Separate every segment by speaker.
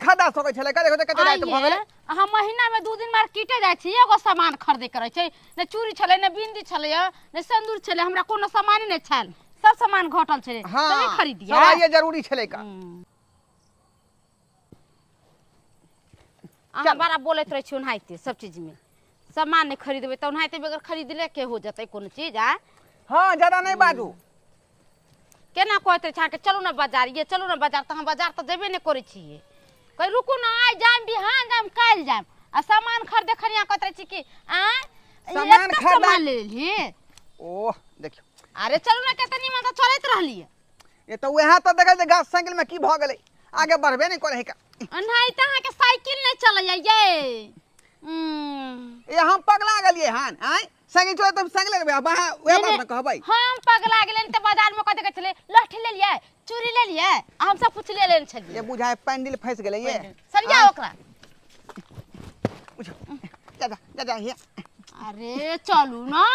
Speaker 1: खरीदा सकै छलै का? देखो तऽ कते राति भऽ गेलै।
Speaker 2: अहाँ महीना में 2 दिन मार्केटे जाइ छी, एगो सामान खरीदे करै छै। ने चूड़ी छलै, ने बिंदी छलै, ने सिंदूर छलै, हमरा कोनो सामाने नहि छल, सब सामान घटल छलै।
Speaker 1: हाँ,
Speaker 2: तभी खरीदिए।
Speaker 1: सवाइए जरूरी छलै का।
Speaker 2: अहाँ बड़ा बोलैत रहै छी ओनाहिते सब चीज में। सामान नहि खरीदबै तऽ ओनाहिते बगैर खरीदले के हो जेतै कोनो चीज? आ
Speaker 1: हाँ, ज्यादा नहीं बाजू।
Speaker 2: केना कहैत रहै छै अहाँके, चलू ने बाजार, ये चलू ने बाजार, तऽ हम बाजार तऽ जेबे नहि करै छियै। कहै रुकू ने, आइ जायब, बिहान जायब, काल्हि जायब। आ सामान खरीदे खरी अहाँ कहैत रहै छी कि आँय, ई
Speaker 1: सामान
Speaker 2: एतेक
Speaker 1: खरीदा-
Speaker 2: सामान ले लेलही।
Speaker 1: ओह देखियौ।
Speaker 2: अरे चलू ने, कते नीमन तऽ चलैत रहलियै।
Speaker 1: ये तऽ वएह तऽ देखै छै गाछ साइकिल में की भऽ गेलै, आगे बढ़बे नहि करै है का।
Speaker 2: एनाहिते अहाँके साइकिल नहि चलैया ये।
Speaker 1: ये हम पगला गेलियै हन? आँय, साइकिल चलै तऽ साइकिल लेबै, अहाँ वएह बात ने कहबै।
Speaker 2: हम पगला गेलियै तऽ बाजार में कथी कहै छलै, लहठी लेलियै, चूड़ी लेलियै, आ हम सब कुछ ले लेने छलियै।
Speaker 1: ये बुझाय पैंडिल फंसि गेलै ये।
Speaker 2: सरिया ओकरा।
Speaker 1: बुझो, जा जा जा जा हिया।
Speaker 2: अरे चलू ना।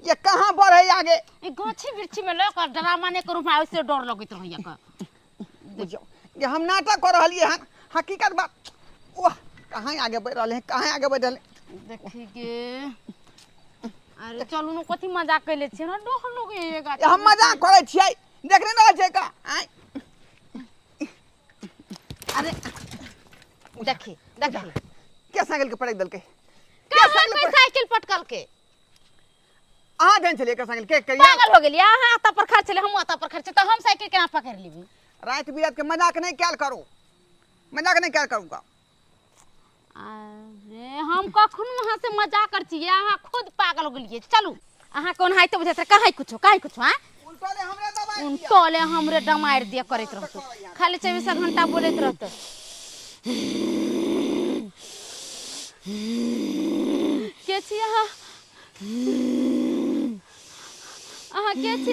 Speaker 1: ये कहाँ बढ़े आगे?
Speaker 2: ई गाछी वृक्षी में लऽ कऽ ड्रामा नहि करू, हमरा ओइसे डर लगैत रहैया कऽ।
Speaker 1: बुझियौ, ये हम नाटक कऽ रहलियै हन, हकीकत बात। ओह, कहाँ आगे बढ़ि रहलै हन, कहाँ आगे बढ़ि रहलै?
Speaker 2: देखी गे, अरे चलू ने, कथी मजाक कैले छियै? हमरा डर लगैया गाछी।
Speaker 1: ये हम मजाक करै छियै? देख नहि रहल छियै का? आँय,
Speaker 2: अरे देखी देखी।
Speaker 1: के साइकिल के पटक देलकै? के
Speaker 2: कहाँ
Speaker 1: साइकिल
Speaker 2: कोई
Speaker 1: पर
Speaker 2: साइकिल पटकल के?
Speaker 1: अहाँ देन छलियै के साइकिल के करिया?
Speaker 2: पागल हो गेलियै अहाँ? अतऽ पर खर्च छलै, हमहूँ अतऽ पर खर्च, तऽ हम साइकिल केना पकड़ि लेबै?
Speaker 1: राति बिराति के मजाक नहि कयल करू, मजाक नहि कयल करू का।
Speaker 2: अरे हम कखनो अहाँ से मजाक करै छियै? अहाँ खुद पागल हो गेलियै। चलू, अहाँ कोन हाइते बुझैत रहे, कहाँ कुछो, कहाँ कुछो। आँय,
Speaker 1: उल्टले हमरे दबाइ दिअ।
Speaker 2: उनटले हमरे डमारि दिअ करैत रहतौ, खाली 24 घंटा बोलैत रहतौ। के छी अहाँ? अहाँ के छी?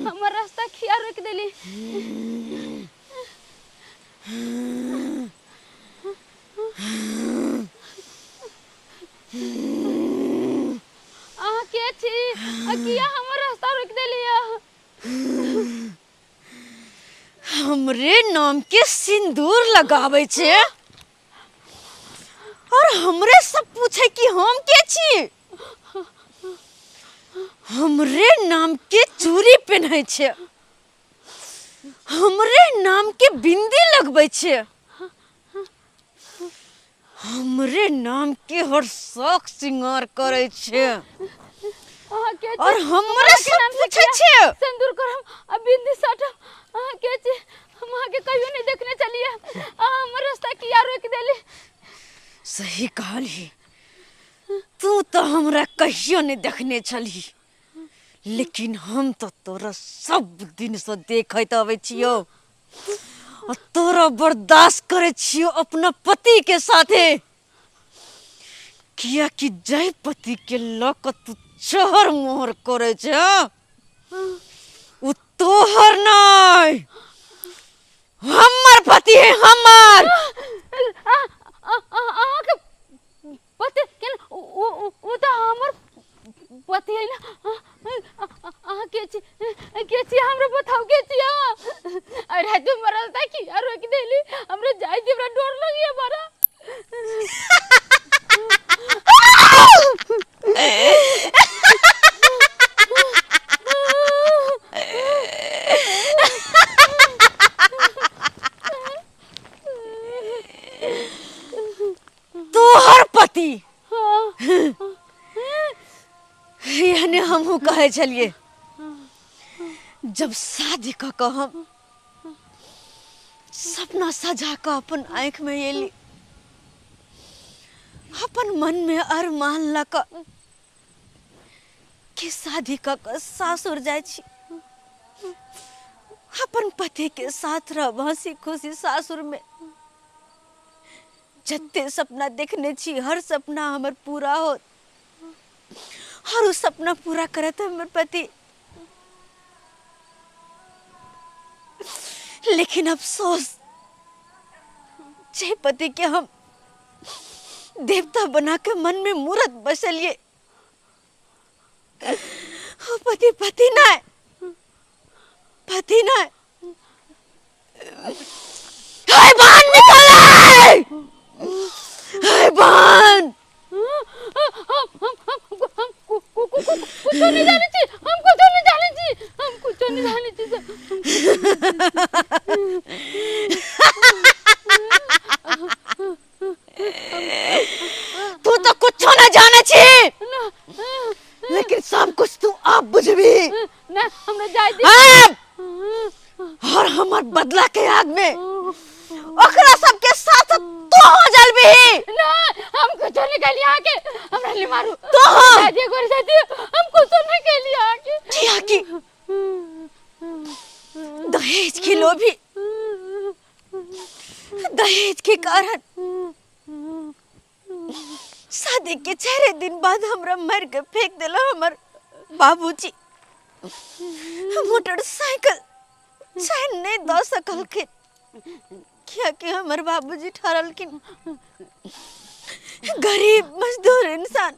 Speaker 2: हमर रास्ता खिया रोकि देली। अहाँ के छी आ किया हमर रास्ता रोकि देली?
Speaker 3: हमरे नाम के सिंदूर लगाबै छै और हमरे सब पूछे कि हम के छी। हमरे नाम के चूड़ी पहनै छै, हमरे नाम के बिंदी लगबै छै, हमरे नाम के हर शौक श्रृंगार करै छै।
Speaker 2: अहाँ के छी?
Speaker 3: और हमरे
Speaker 2: अहाँके
Speaker 3: सब
Speaker 2: नाम से
Speaker 3: पूछे
Speaker 2: किया
Speaker 3: छै
Speaker 2: सिंदूर करम आ बिंदी साटम? अहाँ के छी? हम अहाँके कहियो नहीं देखने चलिए, अहाँ हमर रास्ता किया रोकि देली?
Speaker 3: सही कहलही तू, तो हमरा कहियो नहीं देखने छलही, लेकिन हम तो तोरा सब दिन से देखैत अबै छियौ आ तोरा बर्दाश्त करै छियौ अपना पति के साथे, कियाकि जाहि पति के लऽ कऽ तू चहर मोहर करै छै उ तोहर नहि, हमर पति है, हमर।
Speaker 2: अहाँके पति केना? उ उ उ तऽ हमर पति है ना। अहाँ के छी? के छी? हमरा बताउ, के छी अहाँ? अरे तू हमर रास्ता किया रोकि देली? हमरा जाय दे, हमरा डर लगैया बड़ा।
Speaker 3: तोहर पति यानी हमहूँ कहै छलियै जब शादी कऽ कऽ हम सपना सजा कऽ अपन आँखिमे एली, अपन मनमे अरमान लऽ कऽ कि शादी कऽ कऽ सासुर जाइ छी, अपन पतिके साथ रहब हँसी खुशी सासुरमे, जते सपना देखने छी हर सपना हमर पूरा होत और उ सपना पूरा करत हमर पति। लेकिन अफसोस, जे पति के हम देवता बना के मन में मूरत बसलिए, वो पति पति नहीं, पति नहीं। हाय बा!
Speaker 2: कुछो नहीं जाने छी, हम कुछो नहीं जाने छी, हम कुछो नहीं जाने छी सर।
Speaker 3: तू तो कुछो ना जाने छी, लेकिन सब कुछ तू आप बुझबी।
Speaker 2: ना, हमरा जाय दी।
Speaker 3: हाँ! और हमर बदला के आग में ओकरा सबके साथ तू हो जलबी।
Speaker 2: ना, हम कुछो नहीं कहली आके, हमरा नहीं मारू।
Speaker 3: तो हम
Speaker 2: जाय दी, गोरी जाय दी, हम कुछो नहीं कहली आके।
Speaker 3: किया कि दहेज के लोभी, दहेज के कारण शादी के 4 दिन बाद हमरा मर के फेंक देला हमर बाबूजी। मोटरसाइकिल चैन नहीं दऽ सकलखिन, कियाकि हमर बाबूजी ठहरलखिन गरीब मजदूर इंसान,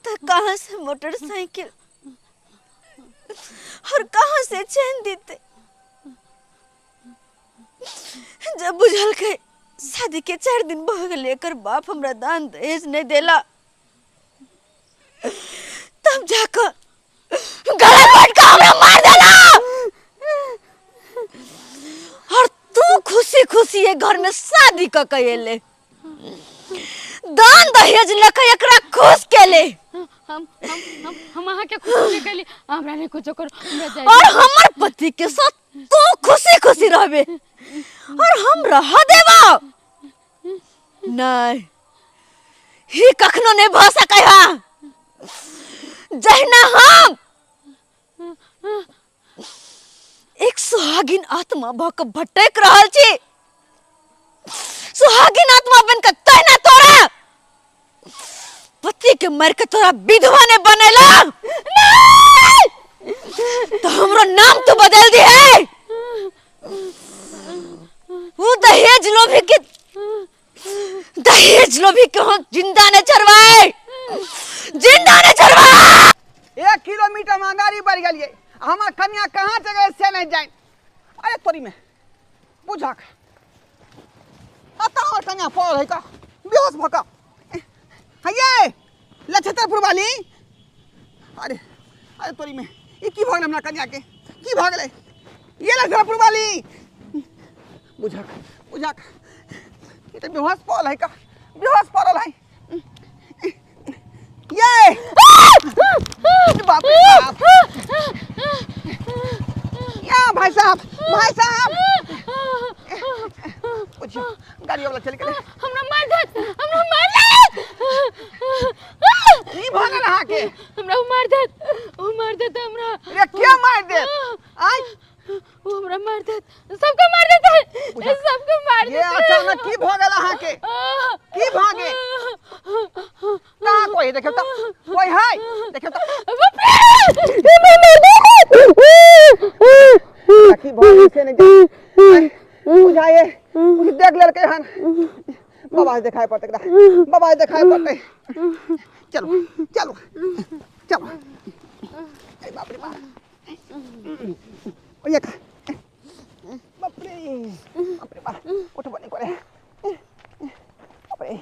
Speaker 3: तो कहाँ से मोटरसाइकिल और कहाँ से चैन देते। जब बुझलकै शादी के 4 दिन भऽ गेलै, एकर बाप हमरा दान दहेज नहीं देला, तब जाकर गला काट के हमरा मार देला। और तू खुशी खुशी ये घर में शादी क के एले, दान दहेज लके एकरा खुश केले।
Speaker 2: हम हम हम हम अहाँ के खुश नहीं केली, हमरा नहीं कुछो करो, हमरा जाय
Speaker 3: और हमर पति के साथ तू खुशी खुशी रहबे और हम रह देबो नहीं, ही कखनो नहीं भ सकै है। जहिना हम एक सुहागिन आत्मा भ के भटक रहल छी, सुहागिन आत्मा बन के तहिना तोरा पति के मर के तोरा विधवा ने बनेला, तो हमरो नाम तू बदल दी है। वो दहेज लोभी के, दहेज लोभी के हम जिंदा ने चरवाए, जिंदा ने चरवाए।
Speaker 1: 1 किलोमीटर में गाड़ी बढ़ गेलिए, हमर कन्या कहाँ चल गए से नहीं जाए। अरे तोरी में बुझक अतः हमर कन्या पड़ल है का बेहोश भऽ कऽ। हैये लछतरपुर वाली, अरे अरे तोरी में ई की भऽ गेलै हमरा कन्या के, की भऽ गेलै ये लछतरपुर वाली? बुझक बुझक ई तऽ बेहोश पड़ल है का, बेहोश पड़ल है। ये बाप रे बाप, या भाई साहब, भाई साहब बुझियो गाड़ी वाला चल गेलै।
Speaker 2: हमरा मार देत, हमरा मार देत।
Speaker 1: की भऽ गेल अहाँके?
Speaker 2: हमरा उ मार देत, उ मार देत हमरा।
Speaker 1: रे के मार देत? आय
Speaker 2: उ हमरा मार देत, सबके मार देत, सबके मार
Speaker 1: ये
Speaker 2: देत।
Speaker 1: अचानक की भऽ गेल अहाँके? की भऽ गेल? कहाँ कोई देखियौ तऽ, कोई है देखियौ तऽ।
Speaker 2: बाप रे, मार देत।
Speaker 1: की भऽ गेल से नहि जान। बुझाइए कुछ देख लेलकै हन। बाबा से देखाय पड़तै एकरा, बाबा से देखाय पड़तै। चलो चलो चलो। अरे बाप रे बाप, ओए खा। बाप रे बाप रे बाप, उठबो नहि करे। बाप रे।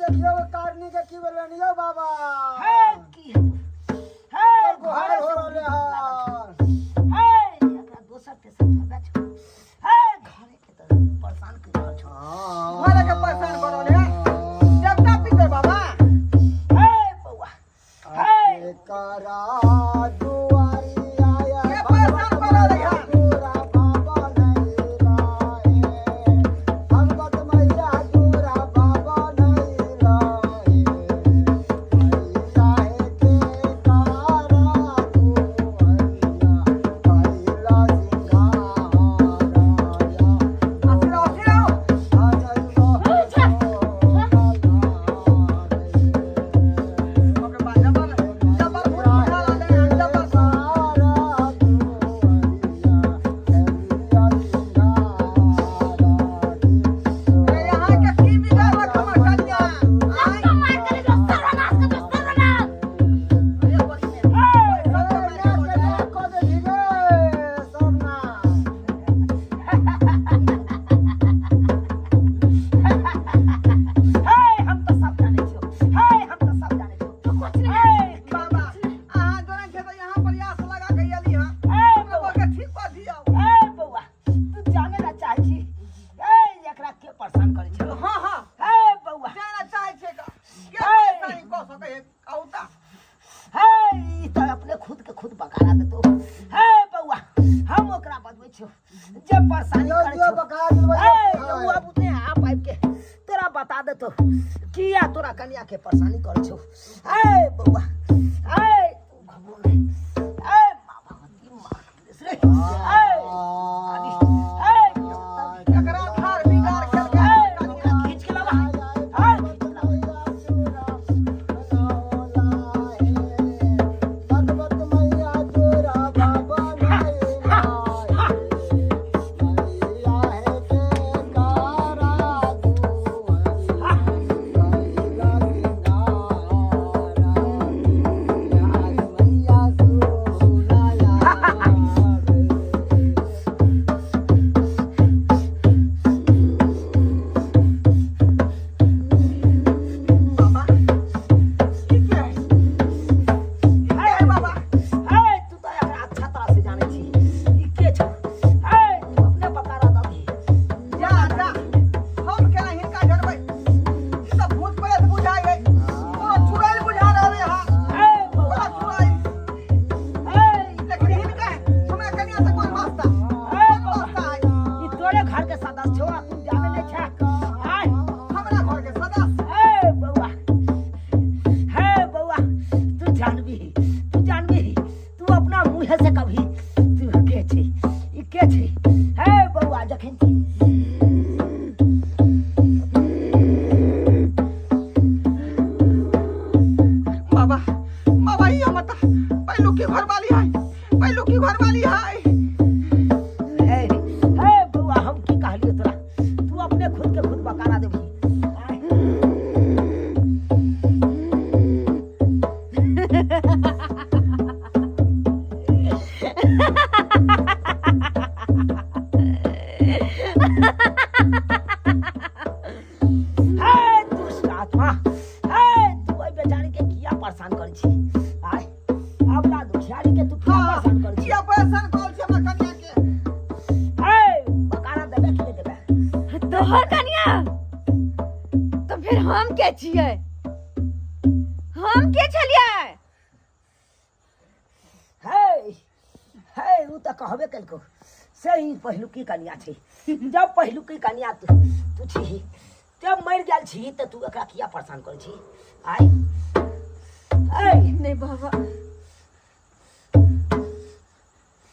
Speaker 4: देखियो कारनी के की भेलनि यौ बाबा।
Speaker 5: हे की हे
Speaker 4: एकर गोहार हो रहले हन।
Speaker 5: हे एकरा दोसर तेसर थोड़ा छौ। हे घरे के तऽ परेशान कर रहल छौ।
Speaker 1: घरे के परेशान कर रहले है देवता पितर बाबा।
Speaker 5: हे बौआ, हे
Speaker 4: एकरा दुआरी आया
Speaker 1: के परेशान कर रहले हन।
Speaker 4: दूरा बाबा नहीं लाए, भगवत मैया दूरा बाबा नहीं लाए, मैया हे के कारा दुआरिया कैला सिंघाराया।
Speaker 1: असिराओ असिराओ।
Speaker 4: आ जाइबो
Speaker 1: बाप रे बा, जबर जबर भूत बुझा रहले हन, जबर। अरे यहाँ के की बिगाड़लक हमर कन्या? आँय?
Speaker 2: मार कर दो, सर्वनाश कर दो, सर्वनाश।
Speaker 1: अरे बड़ी में,
Speaker 5: हे हम तऽ सब जानै छियौ, हे हम तऽ सब जानै छियौ।
Speaker 2: तू कुछ नहीं।
Speaker 5: हे
Speaker 1: बाबा, अहाँ जोने छै तऽ यहाँ प्रयास लगा के एली हँ।
Speaker 5: हे
Speaker 1: हमरा
Speaker 5: बौआ,
Speaker 1: बके ठीक कऽ दियौ।
Speaker 5: हे बौआ, तू जाने ला चाहै छी हे एकरा के परेशान करै छौ?
Speaker 1: हाँ हाँ।
Speaker 5: हे बौआ,
Speaker 1: जाना चाहै छै का के परेशानी कऽ सकै है कहू तऽ।
Speaker 5: हे ई तऽ अपने खुद के खुद बकारा देतौ। हे बौआ, हम ओकरा बतबै छियौ जे परेशानी करै छौ। हे बौआ, बुझने आप आबि के तोरा बता देतौ किया तोरा कनिया के परेशानी करै छौ। हे बौआ, हे तू घबरो नहि। हे माँ भगवती, माँ रे, हे काली, हे
Speaker 1: एकरा धार बिगाड़ केलकै
Speaker 5: हे
Speaker 1: हमर
Speaker 5: ओकरा
Speaker 1: कन्या।
Speaker 5: खींच के लाबा, हे खींच के लाबा।
Speaker 4: भगवत मैया तोरा बाबा नहीं लाए, मैया हे के कारा दुआरिया कैला सिंगारा, यार मैया सोनाया।
Speaker 1: बाबा, ई के है? ई के है बाबा?
Speaker 5: हे तू तऽ एकरा अच्छा तरह से जानै छी, ई के छौ। हे तू अपने बकारा दही।
Speaker 1: जा जा, हम केना हिनका जनबै? ई तऽ भूत प्रेत बुझाइ है, कोनो चुड़ैल बुझा रहलै हँ।
Speaker 5: हे बौआ,
Speaker 1: पूरा चुड़ैल।
Speaker 5: हे
Speaker 1: लेकिन हिनका हमरा कन्या से कोन वास्ता,
Speaker 5: हे
Speaker 1: कोन
Speaker 5: बौआ,
Speaker 1: वास्ता है?
Speaker 5: ई तोरे घर के सदस्य छौ आ तू जानै नहि छै। आय
Speaker 1: हमरा घर के सदस्य?
Speaker 5: हे बौआ, हे बौआ, तू जानबी, तू जानबी, तू अपना मुँह से कभी तू के छी, ई के छी। हे बौआ, जखन
Speaker 1: बाबा बाबा, ई हमर तऽ पहिलुकी घरवाली है, पहिलुकी घरवाली है।
Speaker 5: हे हे बौआ, हम की कहलियौ तोरा? तू अपने खुद के खुद बकारा देबही। आय हे दुष्ट आत्मा, हे तू ओहि बेचारी के किया परेशान करै छी? आय अपना दुखियारी के तू किया परेशान करै छी?
Speaker 1: किया परेशान कऽ छी हमरा कन्या के?
Speaker 5: हे बकारा देबे कि नहि देबे?
Speaker 2: तोहर कनिया तो फिर हम के छियै? हम के छलियै?
Speaker 5: हे हे उ तऽ कहबे केलको से ही पहिलुकी कनिया छै। जब पहिलुकी कनिया तू तू छी, जब मरि गेल छी तऽ तू एकरा किया परेशान करै छी? आय ऐ
Speaker 2: नहीं बाबा,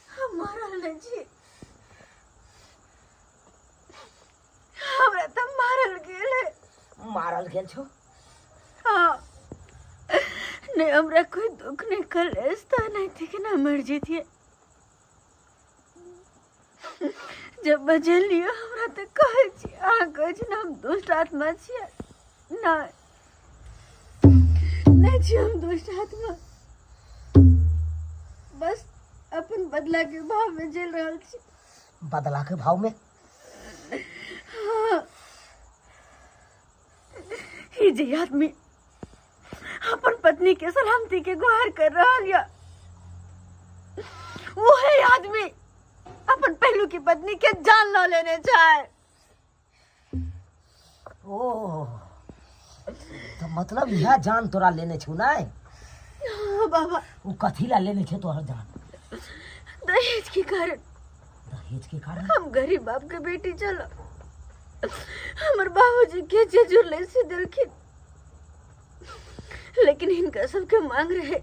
Speaker 2: हम मारल नहीं छी, हमरा तऽ मारल गेल है।
Speaker 5: मारल गेल छौ?
Speaker 2: हाँ। नहीं, हमरा कोई दुख नहीं कलेश था नहीं थी कि ना मर जैतिए। जब बजलियो हमरा तऽ कहै छी, अहाँ कहै छी ने हम दुष्ट आत्मा छियै। नहि, नहि छी हम दुष्ट आत्मा, बस अपन बदला के भाव में झेल रहल छी।
Speaker 5: बदला के भाव में?
Speaker 2: हाँ।
Speaker 3: ई जे आदमी अपन पत्नी के सलामती के गुहार कर रहल या, वही आदमी अपन पहलू की पत्नी के जान ल लेने चाहे।
Speaker 5: ओ तो मतलब इएह जान तोरा लेने छौ नै?
Speaker 3: हाँ बाबा।
Speaker 5: ओ कथी ला लेने छौ तोहर जान?
Speaker 3: दहेज के कारण।
Speaker 5: दहेज के कारण?
Speaker 3: हम गरीब बाप के बेटी चलो, हमर बाबूजी के जेजुर ले से दिलखिन, लेकिन हिनका सबके मांग रहे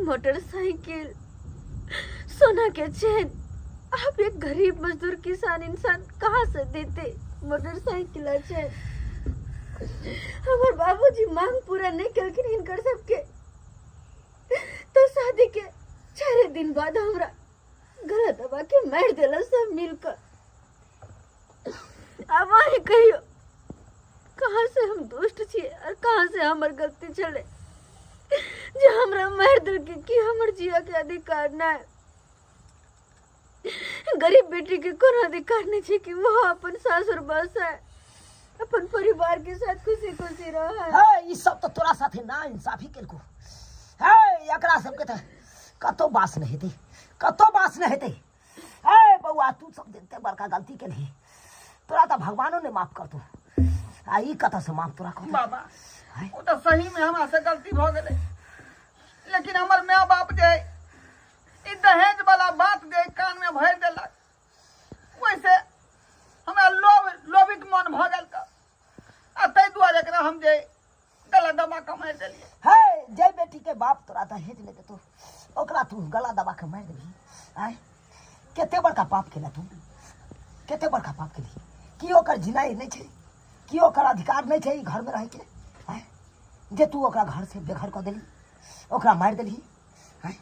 Speaker 3: मोटरसाइकिल, सोना के चेन। आप एक गरीब मजदूर किसान इंसान कहाँ से देते मोटरसाइकिल और चेन? हमर बाबूजी मांग पूरा नहीं कलखिन हिनकर सबके, तो शादी के 4 दिन बाद हमरा गला दबा के मार देला सब मिलकर। अब अहीं कहियो कहाँ से हम दुष्ट छियै और कहाँ से हमर गलती छलै जे हमरा मारि देलकै? कि हमर जिया के अधिकार नहि? गरीब बेटी के कोनो अधिकार नहीं छै कि वो अपन सासुर बसाए, अपन परिवार के साथ खुशी खुशी रहे?
Speaker 5: हे, ई सब तो तोरा साथे ना इंसाफी केलको। हे, एकरा सबके तऽ कतौ बास नहि हेतै, कतौ बास नहि हेतै। हे बौआ, तू सब देखते बड़का गलती केलही, तोरा तऽ भगवानो नहि माफ करतौ, आ ई कतऽ से माफ तोरा करतौ?
Speaker 1: बाबा, ओ तऽ सही में हमरा से गलती भऽ गेलै, लेकिन हमर माय बाप जे है ई दहेज वाला बात जे कान में भरि देलक, ओहिसे हमरा लोभ लोभित मन भऽ गेल तऽ आ ताहि दुआरे एकरा हम जे गला दबा कऽ मारि देलियै।
Speaker 5: हे, जे बेटी के बाप तोरा दहेज नहि देतौ, ओकरा तू गला दबा के मारि देबही? आय, कते बड़का पाप केला तू, कते बड़का पाप केली। की ओकर जिनाइ नहि छै? की ओकर अधिकार नहि छै ई घरमे रहैके? आय, जे तू ओकरा घर से बेघर कऽ देली, ओकरा मारि देलही? आय,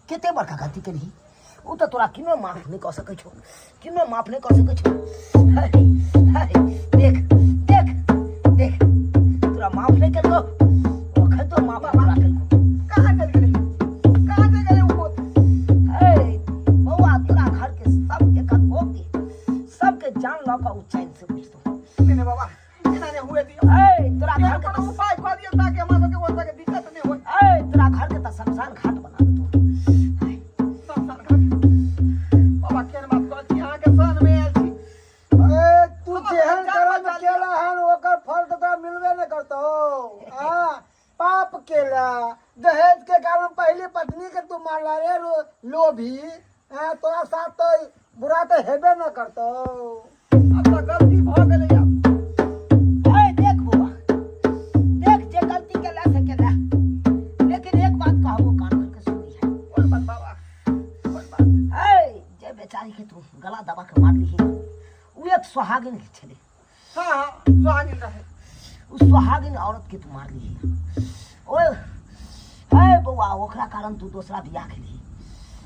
Speaker 5: कते बड़का गलती केलही। ओ तऽ तोरा किनो माफ नहि कऽ सकै छौ, किनो माफ नहि कऽ सकै छौ। हे, हे, देख देख देख, तोरा माफ नहि केलको, ओखन तो माफ तोरा केलको।
Speaker 1: कहाँ चलि गेलै, कहाँ चलि गेलै ओ भूत?
Speaker 5: हे बौआ, तोरा घर के सब एक भोग सबके जान लऽ कऽ ओ चैन से बुझतो।
Speaker 1: नहि नहि बाबा, एना नहि हुए दियौ।
Speaker 5: ए, तोरा घर के
Speaker 1: कोनो उपाय कऽ दियौ ताकि हमरा सबके ओहि तरहके दिक्कत नहि होय।
Speaker 5: ए, तोरा घर के तऽ शमशान घाट बना देतौ।
Speaker 1: शमशान घाट? बाबा, केहन बात करै छी? अहाँके शरण मे आयल छी।
Speaker 4: ए, तू
Speaker 1: हमर
Speaker 4: जेहन
Speaker 1: जान
Speaker 4: कर्म
Speaker 1: बचा लिअ।
Speaker 4: केला हन, ओकर फल तऽ तोरा मिलबे नहि करतौ। आ पाप केला, दहेज के कारण पहली पत्नी के तू मारला रे लोभी। आ तोरा साथ तो बुरा तऽ हेबे न करतौ।
Speaker 1: अब तऽ गलती भऽ गेलै आब।
Speaker 5: ए देख बौआ, देख, जे गलती केला से केला, लेकिन एक बात कहबो, कान खोल के सुनी है।
Speaker 1: कोन बात बाबा, कोन बात?
Speaker 5: ए, जे बेचारी के तू गला दबा के मारली है, उ एक सुहागिन के छलै।
Speaker 1: हाँ हाँ, सुहागिन रहे।
Speaker 5: उ सुहागिन औरत के तू मारली है। ओए ए बौआ, ओकरा कारण तू दोसरा बियाह केली।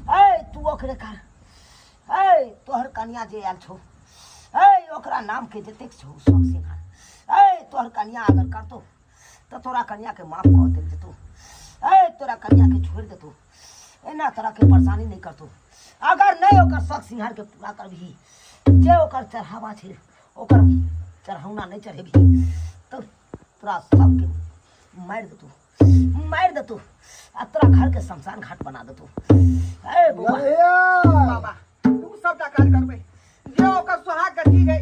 Speaker 5: ए, तू ओकरे कारण, ए, तोहर कनिया जे आयल छौ, ए, ओकरा नाम के जतेक छौ शौक सिंगार, ए, तोहर कनिया अगर करतो तऽ तोरा कनिया के माफ कऽ देल जेतौ। ए, तोरा कनिया के छोड़ि देतौ, एना तरह के परेशानी नहि करतौ। अगर नहि ओकर शौक सिंगार के पूरा करबही, जे ओकर चढ़ावा छै ओकर चढ़ौना नहि चढ़ेबही, तऽ तोरा सबके मारि देतौ, मारि देतौ आ तोरा घर के शमशान घाट बना देतौ। ए बौआ।
Speaker 4: ललिया।
Speaker 1: बाबा, तू सबटा काज करबै, जे ओकर सुहाग के चीज है,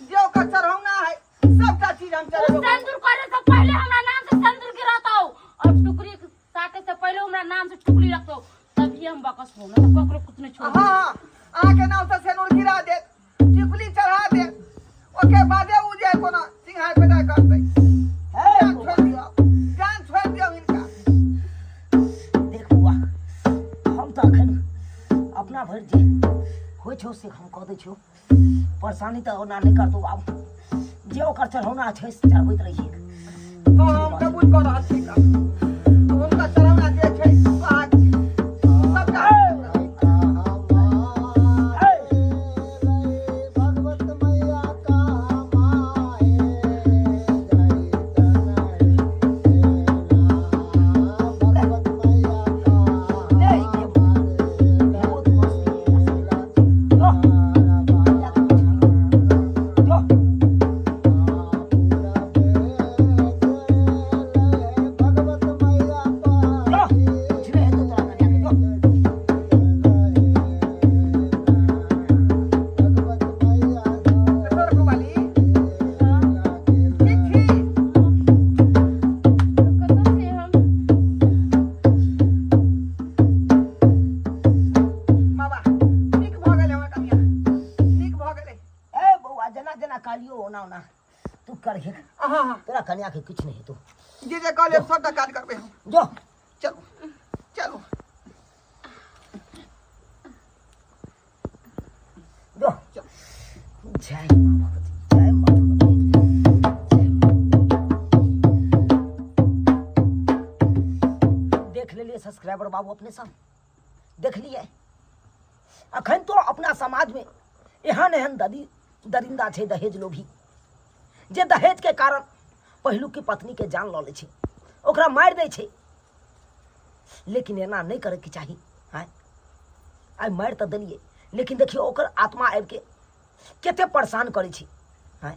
Speaker 1: जे ओकर चढ़ौना है, सबटा चीज हम चढ़ेबै।
Speaker 2: सिंदूर करे से पहले हमरा नाम से सिंदूर गिराता और टुकड़ी साटे से पहले हमरा नाम से टुकड़ी रखतो, तभी हम बकस हो, नहीं तो ककरो कुछ नहीं छोड़।
Speaker 1: हाँ हाँ, अहाँके नाम से सेनुर गिरा देत, टिकुली चढ़ा देत, ओके बादे उ जे कोनो सिंहार पैदा करतै।
Speaker 5: ए
Speaker 1: जान
Speaker 5: बौआ।
Speaker 1: छोड़ि दियौ, जान छोड़ि दियौ हिनका।
Speaker 5: देख बौआ, हम तऽ अखन अपना भरि जे होइ छौ से हम कऽ दै छियौ। परेशानी तऽ ओना नहि करतौ आब, जे ओकर चढ़ौना छै से चढ़बैत रहियै।
Speaker 1: हाँ, हम कबूल कऽ रहल छी। अब हुनका चढ़ौना जे छै सुहाग सबटा।
Speaker 4: भगवत मैया कहाँ माहे भगवत मैया
Speaker 5: नहीं, बहुत मस्त जो, जो। के किछु नहि हेतौ।
Speaker 1: जे जे कहलियै सबटा काज करबै हम।
Speaker 5: जो।
Speaker 1: चलू चलू।
Speaker 5: जो। जय माँ भगवती, जय माँ भगवती, जय माँ। देख लेलिए सब्सक्राइबर बाबू अपने सब देख लिए। अखन तो अपना समाज में एहन एहन ददी दरिंदा छै दहेज लोभी, जे दहेज के कारण पहिलुक के पत्नी के जान लऽ लै छै, ओकरा मारि दै छै। लेकिन एना नहि करैके चाही। आँय, आइ मारि तऽ देलियै, लेकिन देखियौ ओकर आत्मा आबिके कते परेशान करै छै। आँय,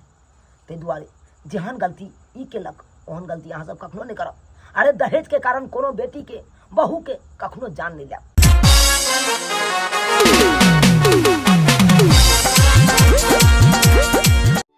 Speaker 5: ताहि दुआरे जेहन गलती ई केलक ओहन गलती अहाँ सब कखनो नहि करब। अरे दहेज के कारण कोनो बेटी के बहू के कखनो जान नहि लेब।